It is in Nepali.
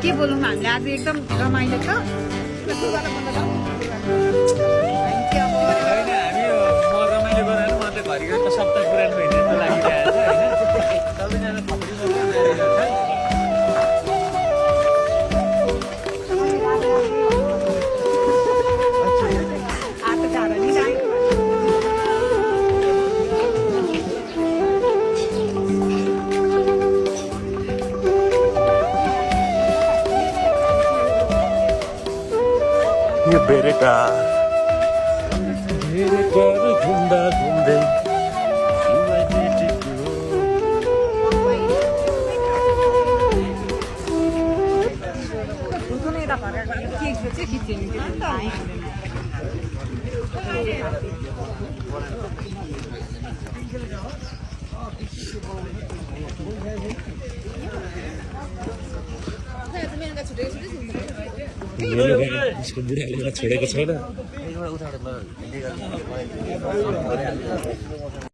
के बोलौँ हामीले आज एकदम रमाइलो छ यो बेरेटा घुम्दा घुम्दै उसको बुढाले छोडेको छैन